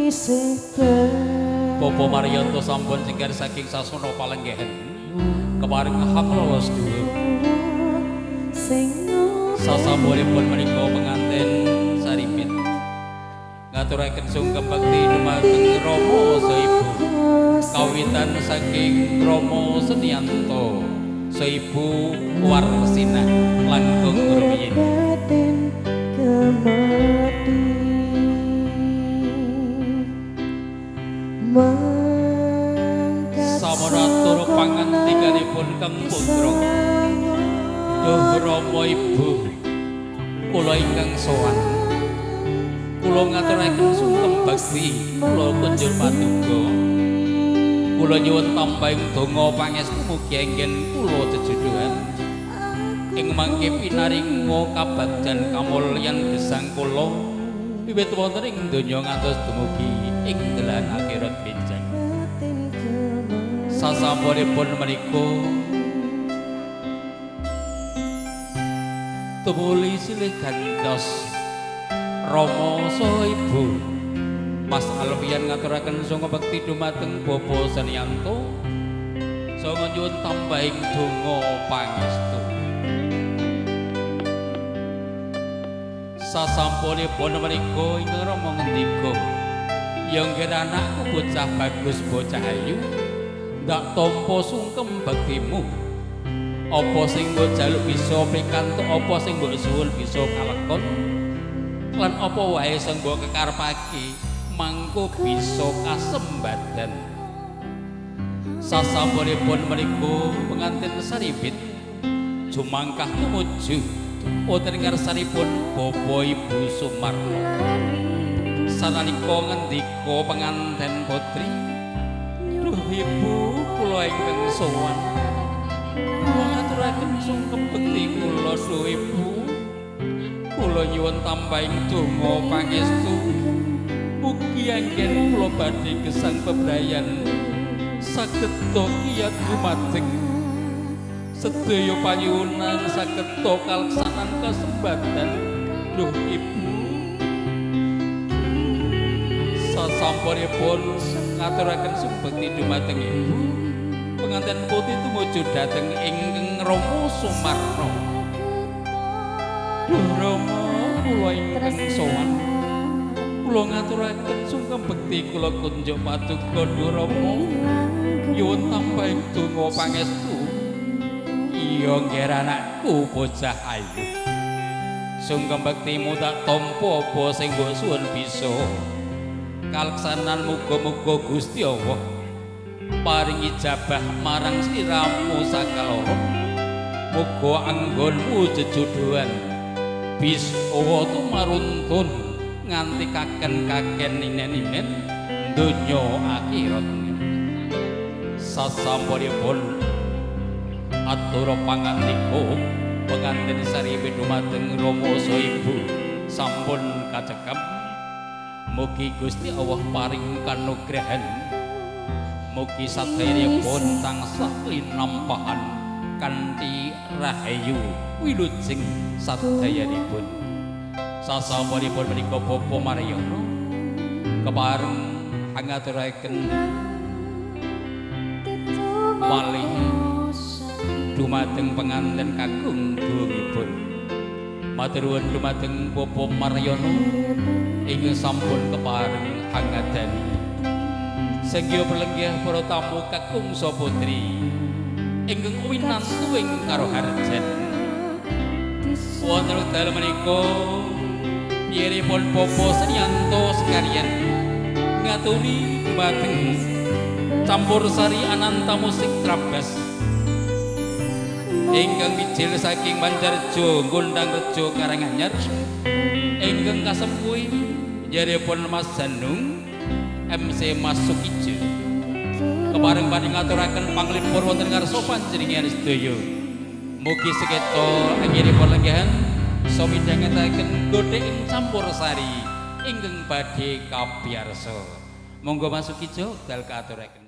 Bapak Maryanto sampun jengger saking sasana palenggahan kepareng hak lolos dhuwur. Sasampunipun menika pengantin Saripit ngaturaken sungkem bakti dumateng Rama saha Ibu kawitan saking Rama Senianto saha Ibu Warsinah langkung rumiyin. Sampun atur pangandikanipun Kang Putra. Duh Rama Ibu kula ingkang sowan, kula ngaturaken sungkem bakti kula kunjur paduka. Kula nyuwun tambahing donga pangestu mugi anggen kula jejodohan ing mangke pinaringa kabagjan kamulyan gesang kula wiwit wonten ing donya ngantos dumugi ing dalan akhirat benjang. Sasampunipun menika tumuli silih gantos Rama saha Ibu Mas Alfian ngaturaken sungkem bekti dumateng Bapak Senianto saha nyuwun tambahing donga pangestu. Sasampunipun menika ingkang Rama ngendika, ya nggih anakku bocah bagus bocah ayu, ndak tampa sungkem bektimu. Apa sing mbok jaluk bisa pikantuk, apa sing mbok suwun bisa kalekon, lan apa wae sing mbok kekarepake mangko bisa kasembadan. Sasampunipun menika pengantin Saripit jumangkah tumuju wonten ngarsanipun Bapak Ibu Sumarno. Sanalika ngendika pengantin putri, duh Ibu kula ingkang sowan, kula ngaturaken sungkem bekti kula duh Ibu, kula nyuwun tambahing donga pangestu mugi anggen kula badhe gesang bebrayan saged kiyat dumateng sedaya panyuwunan saged kaleksanan kasembatan duh Ibu. Sasampunipun ngaturaken sungkem dumateng Ibu, pengantin putih tumuju dhateng ingkang Rama Sumarno. Duh Rama kula ingkang sowan, kula ngaturaken sungkem bekti kula kunjuk paduka duh Rama, nyuwun tambahing donga pangestu. Iya nggih anakku bocah ayu, sungkem bektimu tak tampa apa sing mbok suwun bisa kaleksanan. Muga-muga Gusti Allah paring ijabah marang sliramu sakaloro, muga anggonmu jejodohan bisa tumaruntun nganti kaken-kaken ninen-ninen donya akhirat. Sasampunipun atur pangandika pengantin Saripit dumateng Rama saha Ibu sampun kacekap. Mugi Gusti Allah paring kanugrahan, mugi sadayanipun tansah linampahan kanthi rahayu wilujeng sadayanipun. Sasampunipun menika Bapak Maryono kepareng ngaturaken malih dumateng pengantin kakung duwipun. Matur nuwun dumateng Bapak Maryono ingkang sampun kepareng hangadani. Sengya perlenggih para tamu kakung saha putri ingkang winantu ing karoharjan. Wonten wekdal menika piyeripun Bapak Senianto sekalian ngaturi dumateng campur sari Ananta Musik Trabas ingkang mijil saking Banjarjo Gondang Rejo Karanganyar ingkang kasempuhi jaripun Mas Janung MC Mas Sukijo. Kepareng badhe ngaturaken panglipur wonten ngarsa panjenengan sedaya. Mugi seketa anggenipun lenggahan so midhangetaken godhek ing campur sari ingkang badhe kapiyarsa. Monggo Mas Sukijo dal kaaturaken.